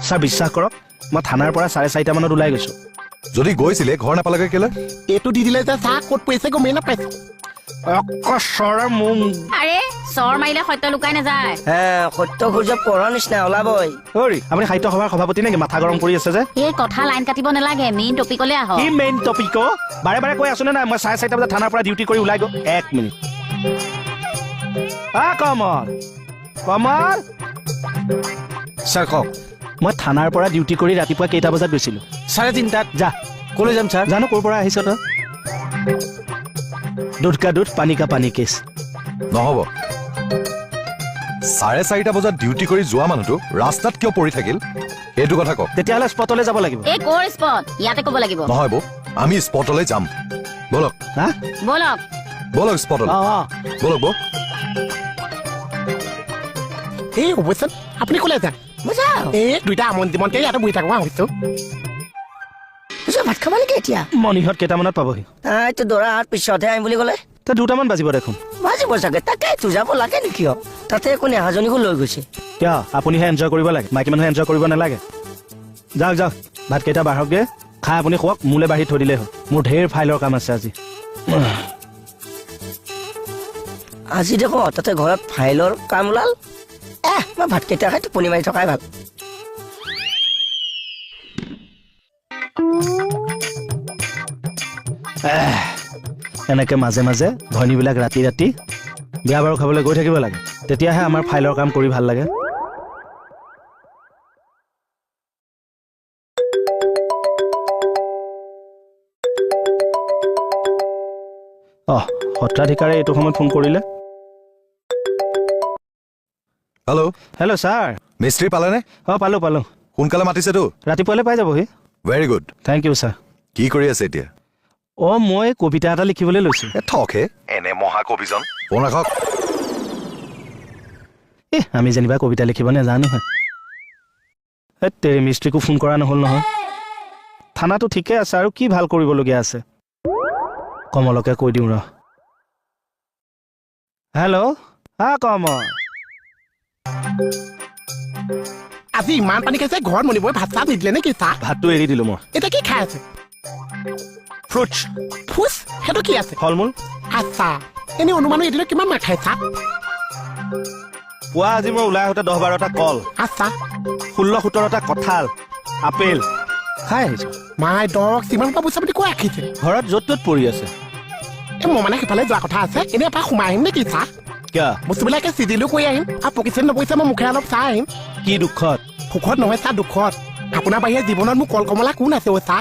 Sir বিশ্বাস কৰক, মই থানাৰ পৰা 4:30 মানত ওলাই গৈছো। যদি গৈছিলে ঘৰ নাপালেগৈ কেলে? এইটো দি দিলে যে চাহ ক'ত পৰিছে গমেই নাপাইছো। আৰে চৰ মাৰিলে সত্য লুকাই নাযায়। সত্য সূৰ্য পঢ়া নিচিনা ওলাবই। আপুনি সাহিত্য সভাৰ সভাপতি নেকি? মাথা গৰম কৰি আছে যে। এই কথা লাইন কাটিব নালাগে, মেইন টপিকলে আহক। কি মেইন টপিক? বাৰে বাৰে কৈ আছো নে নাই, মই 4:30 বজাত থানাৰ পৰা ডিউটি কৰি ওলাই গ'ল। এক মিনিট। কমল, কমল ছাৰ কওক। মই থানাৰ পৰা ডিউটি কৰি ৰাতিপুৱা কেইটা বজাত গৈছিলো? 3:30। যা। ক'লৈ যাম ছাৰ? জানো ক'ৰ পৰা আহিছ তই? দুধ কা দুধ পানী কা পানী কেছ। নহ'ব, 4:30 বজাত ডিউটি কৰি যোৱা মানুহটো ৰাস্তাত কিয় পৰি থাকিল সেইটো কথা কওক। তেতিয়াহ'লে স্পটলৈ যাব লাগিব। এই ক'ৰ স্পট? ইয়াতে ক'ব লাগিব। নহয় বৌ, আমি স্পটলৈ যাম। ব'লক। হা? ব'লক। ব'লক স্পটলৈ। ব'লক বৌ। এই অৱশ্যে আপুনি ক'লে যায়? এই দুইটা আমন জীৱনকে ইয়াতে বহি থাকো হৈছো। ভাত খাবা নেকি এতিয়া? মণিহঁত কেইটামানত পাবহি? এইটো দৰা অহাৰ পিছতহে আহিম বুলি ক'লে। তই 2টামান বাজিব দেখোন। বাজিব চাগে। তাকে তো যাব লাগে নেকি? তাতে একো নেহাজনীকো লৈ গৈছে। কিয় আপুনিহে এনজয় কৰিব লাগে, মাইকী মানুহে এনজয় কৰিব নালাগে। যাওক যাওক, ভাতকেইটা বাঢ়কগে, খাই আপুনি খোৱাক, মোলৈ বাঢ়ি থৈ দিলেই হ'ল। মোৰ ঢেৰ ফাইলৰ কাম আছে আজি। আজি দেখোন তাতে ঘৰত ফাইলৰ কাম ওলাল। মই ভাতকেইটা খাই টোপনি মাৰি থকাই ভাল। এনেকে মাজে মাজে ঘৈণীবিলাক ৰাতি ৰাতি বিয়া বাৰু খাবলৈ গৈ থাকিব লাগে, তেতিয়াহে আমাৰ ফাইলৰ কাম কৰি ভাল লাগে। অহ, সত্ৰাধিকাৰে এইটো সময়ত ফোন কৰিলে। হেল্ল'। Hello' sir. মিস্ত্ৰী পালেনে? অঁ পালোঁ পালোঁ। সোনকালে মাতিছেতো? ৰাতিপুৱালৈ পাই যাবহি। Very good. Thank you sir. কি কৰি আছে এতিয়া? অ' মই কবিতা এটা লিখিবলৈ লৈছোঁ। থকহে, এনে মহাকবিজন। ফোন ৰাখক। এ আমি যেনিবা কবিতা লিখিব নাজানোহে। তেৰে মিস্ত্ৰীকো ফোন কৰা নহ'ল নহয়। থানাটো ঠিকে আছে, আৰু কি ভাল কৰিবলগীয়া আছে? কমলকে কৈ দিওঁ ৰ। হেল্ল'। হা কমল, আজি ইমান পানী খাইছে, ঘৰত মণিবই ভাত চাত নিদিলে নেকি? চাহ ভাতটো এৰি দিলো মই। এতিয়া কি খাই আছে? ফ্ৰুটছ। ফুচ? সেইটো কি আছে? ফল মূল। আচ্ছা, এনেই অনুমানো এদিনত কিমান মাৰ খাই চাহ? পুৱা আজি মই ওলাই আহোঁতে 10-12টা কল। আচ্ছা। 16-17টা কঁঠাল, আপেল খাই আহিছো। মাই দক, যিমান পৰা পইচা বুলি কৈ ৰাখিছে। ঘৰত য'ত ত'ত পৰি আছে। এই মই মানে সেইফালে যোৱা কথা আছে, এনেই এপাক সোমাই আহিম নেকি চাহ? কিয়? বস্তুবিলাকে চিজিলো কৰি আহিম, আৰু পকিছে নপৰিছে মই মুখেৰে অলপ চাই আহিম। কি দুখত? সুখত নহয় চাহ, দুখত। আপোনাৰ বাহিৰে জীৱনত মোৰ কল কমলা কোন আছে অ' চাহ?